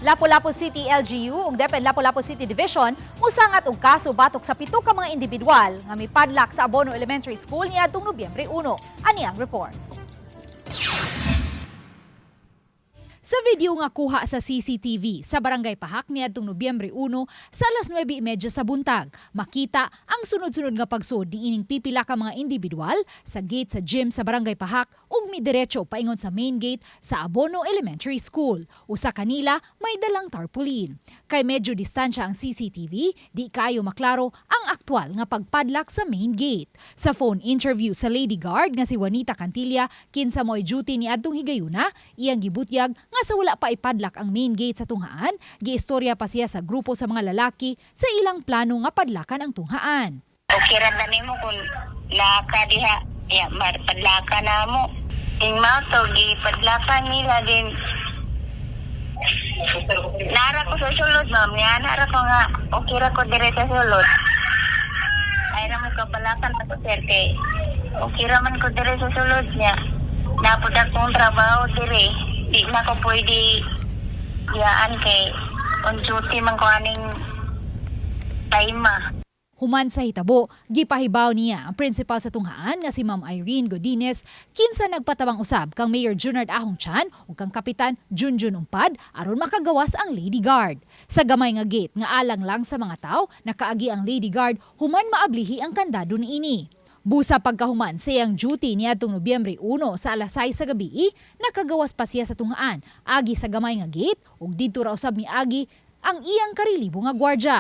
Lapu-Lapu City LGU ug DepEd Lapu-Lapu City Division musangat og kaso batok sa 7 ka mga individual nga mipadlak sa Abono Elementary School niadtong Nobyembre 1. Ani ang report. Sa video nga kuha sa CCTV sa Barangay Pahak niadtong Nobyembre 1 sa alas 9:30 sa buntag, makita ang sunod-sunod nga pagsud ni ining pipila ka mga individual sa gate sa gym sa Barangay Pahak ug midiretso paingon sa main gate sa Abono Elementary School. Usa kanila may dalang tarpaulin. Kay medyo distansya ang CCTV, di kaayo maklaro ang aktwal nga pagpadlak sa main gate. Sa phone interview sa lady guard nga si Juanita Cantilla, kinsa mo'y duty ni adtong higayuna, iyang gibutyag nga sa wala pa ipadlak ang main gate sa tunghaan, giistorya pa siya sa grupo sa mga lalaki sa ilang plano nga padlakan ang tunghaan. Okay ra na nimo kung laka diha. Ya, padlaka na mo. Ing mao gipadlaka nila din. Nara ko sa sulod, ma'am. Niya, nara ko nga, okay ra ko dire sa sulod. Ay ra mo kabalakan ako, sir, kay okay ra man ko dire sa sulod niya. Napod akong trabaho dire. Di na ko pwede diyaan kay on duty man ko aning time ah. Human sa hitabo, gipahibaw niya ang principal sa tunghaan nga si Ma'am Irene Godinez, kinsa nagpatabang usab kang Mayor Junard Ahong Chan ug kang Kapitan Junjun Umpad aron makagawas ang lady guard. Sa gamay nga gate nga alang lang sa mga tao, nakaagi ang lady guard human maablihi ang kandado niini. Busa pagkahuman sa iyang duty niadtong Nobyembre 1 sa alas 6 sa gabi, nakagawas pa siya sa tunghaan agi sa gamay nga gate ug didto ra usab miagi ang iyang karelibo nga gwardya.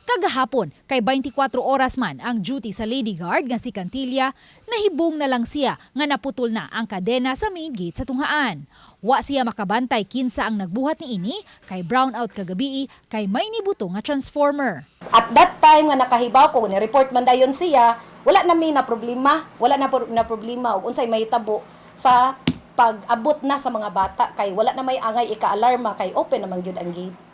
Kagahapon, kay 24 oras man ang duty sa lady guard nga si Cantilla, nahibong na lang siya nga naputol na ang kadena sa main gate sa tunghaan. Wa siya makabantay kinsa ang nagbuhat niini kay brown out kagabi kay may nibuto nga transformer. At that time nga nakahibaw ko, ni-report man dayon siya, wala na mi na problema, wala na, na problema ug unsay mahitabo sa pag-abot na sa mga bata kay wala na may angay ika-alarma kay open naman gyud ang gate.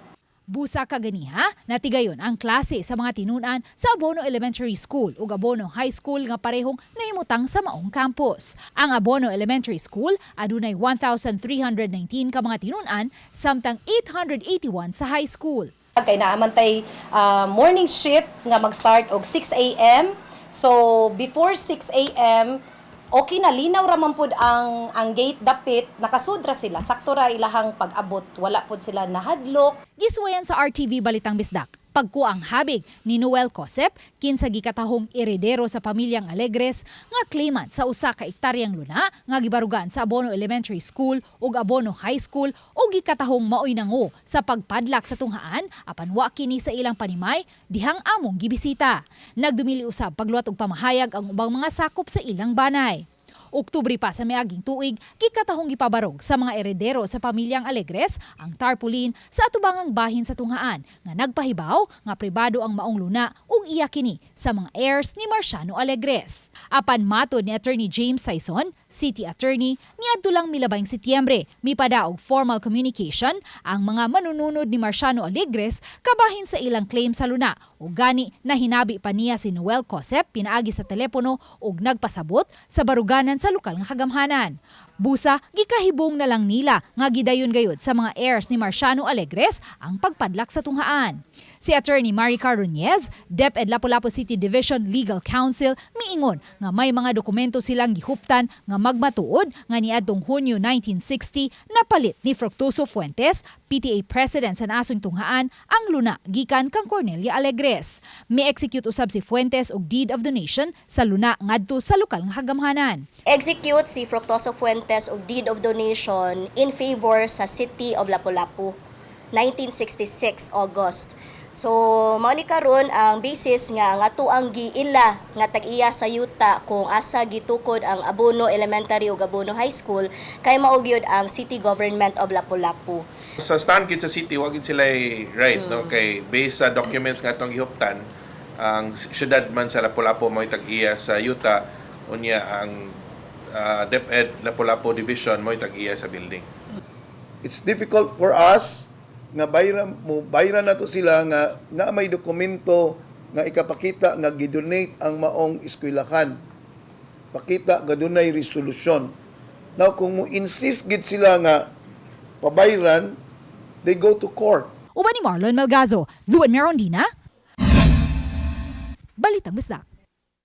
Busa kaganiha, natigayon ang klase sa mga tinunan sa Abono Elementary School ug Abono High School nga parehong nahimutang sa maong campus. Ang Abono Elementary School adunay 1,319 ka mga tinunan samtang 881 sa high school. Kay naa man tay morning shift nga mag-start og 6 a.m. So before 6 a.m., okay na, linaw ra man pud ang gate dapit, nakasud ra sila, sakto ra ilahang pag-abot, wala pud sila nahadlok. Giswayan sa RTV Balitang Bisdak. Pagkuang habig ni Noel Cosep, kinsa gikatahong eredero sa pamilyang Alegres nga claimant sa usa ka ektaryang luna nga gibarugan sa Abono Elementary School ug Abono High School ug gikatahong maoy nango sa pagpadlak sa tunghaan apan wa kini sa ilang panimay dihang among gibisita. Nagdumili usab pagluwat og pamahayag ang ubang mga sakop sa ilang banay. Oktubre pa sa miaging tuig, gikatahong gipabarog sa mga eredero sa pamilyang Alegres ang tarpaulin sa atubangang bahin sa tunghaan nga nagpahibaw nga pribado ang maong luna ug iya kini sa mga heirs ni Marciano Alegres. Apan matod ni Attorney James Sayson, City Attorney, niadto lang milabayng Setyembre, mipadaog formal communication ang mga manununod ni Marciano Alegres kabahin sa ilang claim sa luna ug gani nahinabi pa niya si Noel Cosep pinaagi sa telepono ug nagpasabot sa baruganan sa lokal nga kagamhanan. Busa, gikahibong na lang nila nga gidayon gayud sa mga heirs ni Marciano Alegres ang pagpadlak sa tunghaan. Si Attorney Maricar Runez, DepEd Lapu-Lapu City Division Legal Counsel, miingon nga may mga dokumento silang gihuptan nga magmatuod nga niadtong Hunyo 1960 napalit ni Fructuoso Fuentes, PTA President sa naasong tunghaan, ang luna gikan kang Cornelia Alegres. Mi-execute usab si Fuentes og deed of donation sa luna ngadto sa lokal nga kagamhanan. Execute si Fructoso Fuentes og deed of donation in favor sa City of Lapu-Lapu, 1966 August. So mao ni karon ang basis nga ang ato ang giila nga tag-iya sa yuta kung asa gitukod ang Abono Elementary ug Abono High School kay mao gyud ang City Government of Lapu-Lapu. Sa stand gid sa city, wa gid sila right, no, kay based sa documents nga atong gihuptan, ang syudad man sa Lapu-Lapu mo'y tag-iya sa yuta, unya ang DepEd Lapu-Lapu Division mo'y tag-iya sa building. It's difficult for us nga bayra mo bayra nato sila nga na may dokumento nga ikapakita nga gidonate ang maong eskwelahan. Pakita nga dunay resolusyon. Now kung mo insist gid sila nga pabayran They go to court. Uban ni Marlon Melgazo, Luan Merondina, Balitang Bisdak.